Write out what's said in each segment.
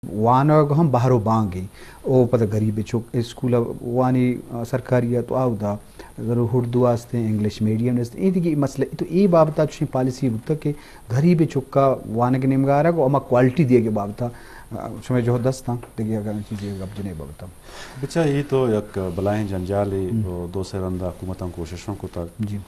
وانگ ہم بہر و بانگیں۔ او پدا غریب چک اسکول وانی، آ، سرکاری ء تو آودا ضرور اردو است، انگلش میڈیم است، اے دگہ مسئلہ۔ تو اے بابت ء چشیں پالیسی بوتگ کہ غریب چکا وانگ نیمگا آرگ و ہما کوالٹی دیگ بابت ء، آ، شمئے جہد است انت، دگہ اگر چیزے گپ جنے بابت ء۔ بچا اے تو یک بلاہیں جنجالے، ہم۔ دو سے رندا حکومتاں کوششاں کتگ۔ جی۔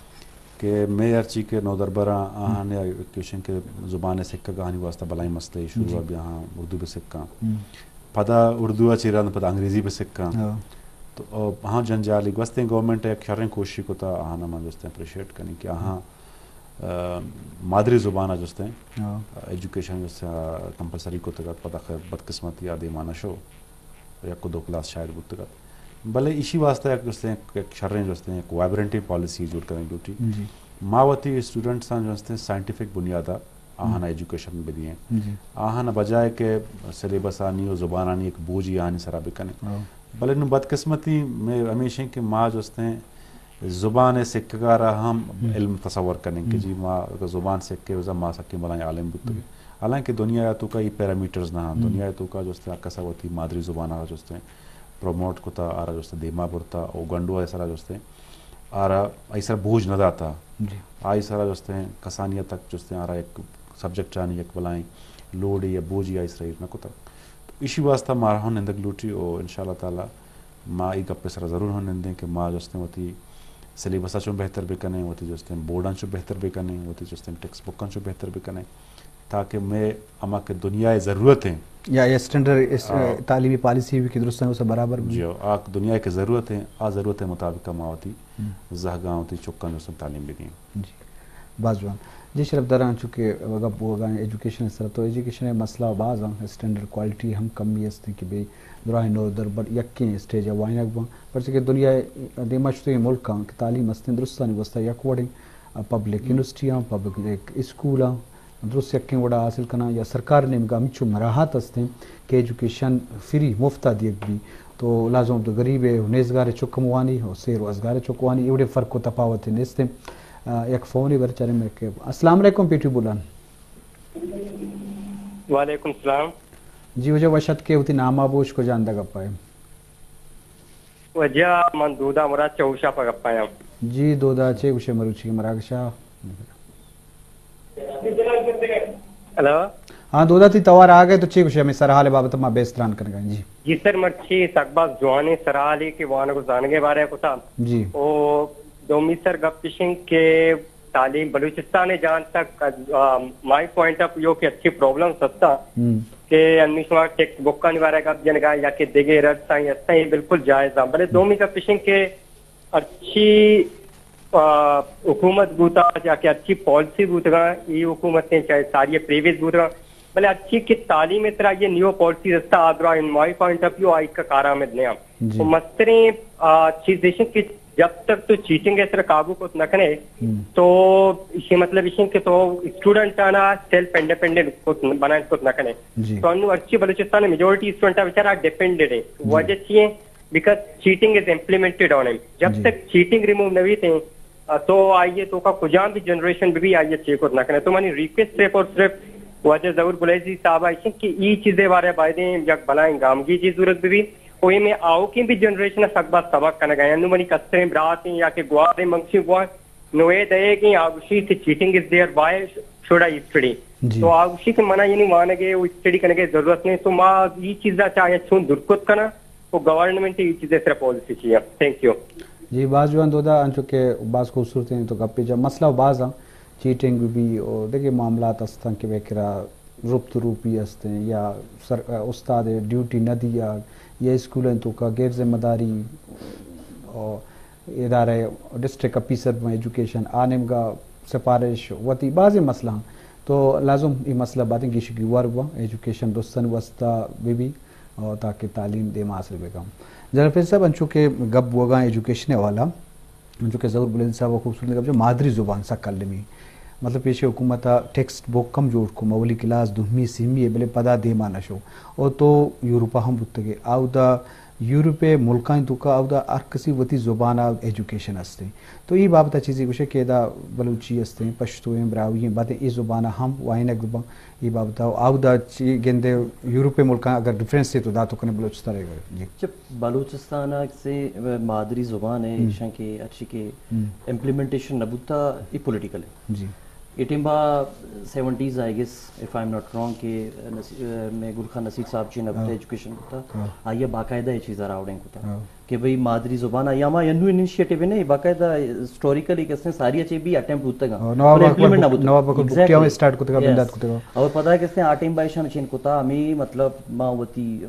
کہ مئے ہرچی کہ نودربراں آہاں ایجوکیشن کہ زبان ء سکگ آہانی واسطہ بلاہیں مسئلہ شروع ہم۔ بیا آہاں اردو بہ سکاں۔ ہم۔ پدا اردو ء چہ رند پدا انگریزی بہ سکاں۔ ہاں۔ تو، آ، آہاں جنجالی گوستیں گورنمنٹ ء یک شریں کوششی کتا، آہاں من دوستیں اپریشیٹ کنیں کہ آہاں، آ، مادری زبان ء جوستیں، ہاں۔ ایجوکیشن جوستیں، آ، کمپلسری کتگ ات، پدا خیر بدقسمتی آ دیما نہ شو۔ یک و دو کلاس شاید بوتگ ات۔ بلے ایشی واسطہ یک جوستیں، یک شریں جوستیں، یک وائبرنٹیں پالیسی جوڑ کنگ لوٹی۔ جی۔ ما وتی اسٹوڈنٹساں جوستیں سائنٹیفک بنیاد ء آہاں ہم۔ ایجوکیشن بدییں۔ جی۔ آہاں بجائے کہ سلیبس آنی و زبان آنی یک بوجی آنی سرا بکنیں۔ ہاں۔ بلے نوں بدقسمتی مئے ہمیش انت کہ ما جوستیں زبان ء سکگارا ہم ہم۔ علم تصور کنیں کہ ہم۔ جی ما اگر زبان سکے بزاں ما سکیں بلاہیں عالم بوتگیں۔ ہم۔ حالانکہ دنیا ء توکا اے پیرامیٹرز نہ انت۔ ہم۔ دنیا ء توکا جوستیں ہر کسا وتی مادری زبان ء جوستیں پروموٹ کتا، آرا جوستیں دیما برتا او گنڈو ء سرا جوستیں آرا آئی سرا بوجھ نہ داتا۔ جی۔ آئی سرا جوستیں کسانی ء تک جوستیں آرا یک سبجیکٹ آنی یک بلاہیں لوڈے یا بوجھے آئی سرا ایر نہ کتا۔ تو ایشی واسطہ مارا ہم نندگ لوٹی او انشاءاللہ تعالی ما اے گپ ء سرا ضرور ہم نندیں کہ ما جوستیں وتی سلیبس ء چوں بہتر بکنیں، وتی جوستیں بورڈاں چوں بہتر بکنیں، وتی جوستیں ٹیکسٹ بکاں چوں بہتر بکنیں، تاکہ مئے ہما کہ دنیا ء ضرورت ہیں۔ یا، یا اسٹینڈرڈ اس-، آ، تعلیمی پالیسی بھی کہ درستاں اسے برابر بھی۔ جی، آ دنیا ء کہ ضرورت ہیں، آ ضرورت ء مطابق ما وتی ہم۔ زہگاں وتی چکاں جوستیں تعلیم بدیں۔ جی۔ باز جوان۔ جی شرف دراں، چونکہ گپ بوگا ایجوکیشن ء سر، تو ایجوکیشن ء مسئلہ باز آں، اسٹینڈرڈ کوالٹی ہم کمی است کہ بے دراہیں نودربر یکیں اسٹیج ء وانگ باں، پرچہ کہ دنیا ء دیما شتگیں ملکاں کہ تعلیم استیں درستانی واسطہ یک وڑیں، آ، پبلک ہم۔ یونیورسٹیاں، پبلک اسکولاں درست یکیں وڑا حاصل کناں یا سرکار نیمگا ہمچو مراحت استیں کہ ایجوکیشن فری مفتا دیگ بی۔ تو لازم تو غریب ء نیزگار ء چک ہم وانی و سیر و ازگار ء چک وانی، ایوڑیں فرق و تپاوت نیست۔ آ، یک فونے بر چاریں میں کہ، السلام علیکم پیٹی بولان۔ وعلیکم السلام۔ جی وجہ وشت کے وتی ناما بوش کو جان دگا پائے۔ وجہ من دودا مراد چہ ہوشاپا گپایاں۔ جی دودا چے گوشے مروچی مراگشا۔ ہلو۔ ہاں، دودا تئی توار آ گئے تو چی گوشے ہمیں سرحال بابت ما بیستران کنگا، جی۔ جی سر، مرچی سک باز جوانیں سرحالے کہ وانگ و زانگ ء بارے کتا۔ جی۔ او دومی سر گپ اشیں کہ تعلیم بلوچستان ء جان تک، آ، مائی پوائنٹ آف ویو کہ اچھی پرابلمز ہستا ہم۔ کہ انو شما ٹیکسٹ بکانی بارے گپ جنگا یا کہ دگہ رد سائیں ہستا، یہ بالکل جائز ہیں۔ بلے ہم۔ دومی گپ اشیں کہ ہرچی، آ، حکومت بوتا یا کہ ہرچی پالیسی بوتگا، یہ حکومتیں چاہے ساری پریویس بوتگا، بلے ہرچی کہ تعلیم ء سرا یہ نیو پالیسی رستا آ درا ان مائی پوائنٹ آف ویو آئی کا کارآمد نیا۔ جی۔ و مستریں، آ، چیز ایشیں کہ جب تک تو چیٹنگ ء سرا قابو کت نہ کنے، ہم۔ تو ایشی مطلب ایشیں کہ تو اسٹوڈنٹ آنا سیلف انڈیپینڈنٹ کت بنائیں کت نہ کنے۔ جی۔ تو انو ہرچی بلوچستان میجورٹی اسٹوڈنٹ آ بیچارہ ڈیپینڈنٹ ہیں۔ جی۔ وجہ چی ہیں؟ Because cheating is implemented on him. جب جی۔ تک چیٹنگ ریموو نہ بیت ہیں، آ، تو آئی ء توکا کجام بھی جنریشن بھی، بھی آئی ء چیک کت نہ کنے۔ تو منی ریکویسٹ صرف اور صرف واجہ ظہور بلیزی صاحب ء ایشیں کہ ای چیزے بارے بایدیں یک بلائیں گامگیجی ضرورت بھی، بھی۔ او اے میں آؤکیں بھی جنریشن ء سک باز سبق کنگا ہیں۔ انو منی کستریں براتیں یا کہ گوادیں منگشی گوان نو اے دئیگیں آگوشی کہ cheating is there, why should I study؟ جی۔ تو آگوشی کہ منا یعنی وانگے و اسٹڈی کنگے ضرورت نہیں۔ تو ما ای چیزا چاہے چون درکت کنا؟ و گورنمنٹ ء اے چیز ء سرا پالیسی چی انت؟ تھینک یو۔ جی، باز جوان دودا، انچو کہ باز خوبصورت انت تو گپے جا، مسئلہ باز آں، چیٹنگ بہ بی و دگہ معاملات استاں کہ بہ کرا ربط روپی استیں یا سر-، استاد ء ڈیوٹی نہ دیگ یا اسکول انت توکا غیر ذمہ داری و ادارہ ڈسٹرکٹ آفیسر بہ ایجوکیشن آ نیمگا سفارش وتی بازیں مسئلہ آں۔ تو لازم اے مسئلہ باتیں گیش گیوار بہ ایجوکیشن دوستانی واسطہ بہ بی۔ اور تاکہ تعلیم دیما حاصل بہ کن۔ جنرل فیض صاحب، انچو کہ گپ بوگا ایجوکیشن حوالہ، انچو کہ ظہور بلیدی صاحب خوبصورت گپ جو مادری زبان سک المی۔ مطلب پیش حکومت ٹیکسٹ بک کم جوڑ کو، اولی کلاس، دومی، سیمی ہے، بلے پدا دیما نشو۔ اور تو یورپا ہم بوتگے، آودا یورپ ءِ ملکانی توکا اودا ہر کسی وتی زبان ءَ ایجوکیشن ہستیں۔ تو اے بابت ءَ چیزے گوشے کہ ادا بلوچی ہستیں، پشتو ایں، براہوئی ایں، باتیں اے زبان ءَ ہم وانگ بباں۔ اے بابت ءَ اودا چی گندے یورپ ءِ ملکاں اگر ڈفرنس ہے تو داتو کنے بلوچستان ءَ اگر؟ جی۔ چہ بلوچستان ءَ سے مادری زبان ہے، ہم۔ ایشاں کہ ہرچی کہ ہم۔ امپلیمنٹیشن نہ بوتا، اے پولیٹیکل ہے۔ جی۔ اے ٹائم با سیونٹیز، آئی گیس، اف آئی ایم ناٹ رانگ، کہ نصیر، میں گل خان نصیر صاحب چین ابت ہاں۔ ایجوکیشن کتا، ہاں۔ آئی باقاعدہ یہ چیز راوڑیں کتا۔ ہاں۔ کہ بھئی مادری زبان آئی ہما ینو انیشیٹو نے باقاعدہ ہسٹوریکلی کسے ساری چیز بھی اٹیمپٹ ہوتا گا۔ ہاں، نواب بلے اکبر امپلیمنٹ نہ بک-، بوتا۔ نواب اکبر بگٹیا میں اسٹارٹ کتا، یس۔ بندات کتا۔ اور پتہ ہے کسے آ ٹائم با ایشان چین کتا، ہمیں مطلب ما وتی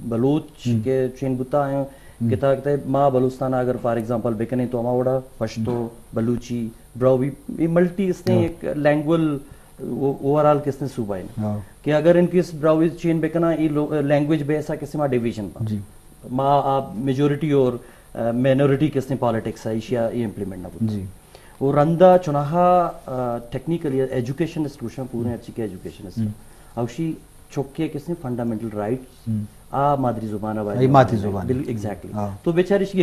بلوچ ہم۔ کے چین بوتا ہیں، ہم۔ کتا کتا ما بلوچستان اگر فار ایگزامپل بکنے تو ہما وڑا پشتو، ہم۔ بلوچی، براہوئی، یہ ملٹی اس نے ہاں۔ ایک لینگول اوورآل کس نے صوبہ ہے۔ ہاں۔ کہ اگر ان کیس براہوئی چین بکنا، یہ لو-، لینگویج بیس آ کس ما ڈویژن پا۔ جی۔ ما آ میجورٹی اور، آ، مینورٹی کس نے پالیٹکس ہے، ایشیا یہ امپلیمنٹ نہ بوتا۔ جی۔ اور رندا چناہا، آ، ٹیکنیکل یا ایجوکیشن انسٹیٹیوشن پورے ہم۔ اچھی کے ایجوکیشن ہم۔ اوشی چوکے کس نے فنڈامنٹل رائٹس ہم۔ آ مادری زبان آ یہ مادری زبان۔ بل-، ایگزیکٹلی۔ ہاں۔ تو بیچارے اسی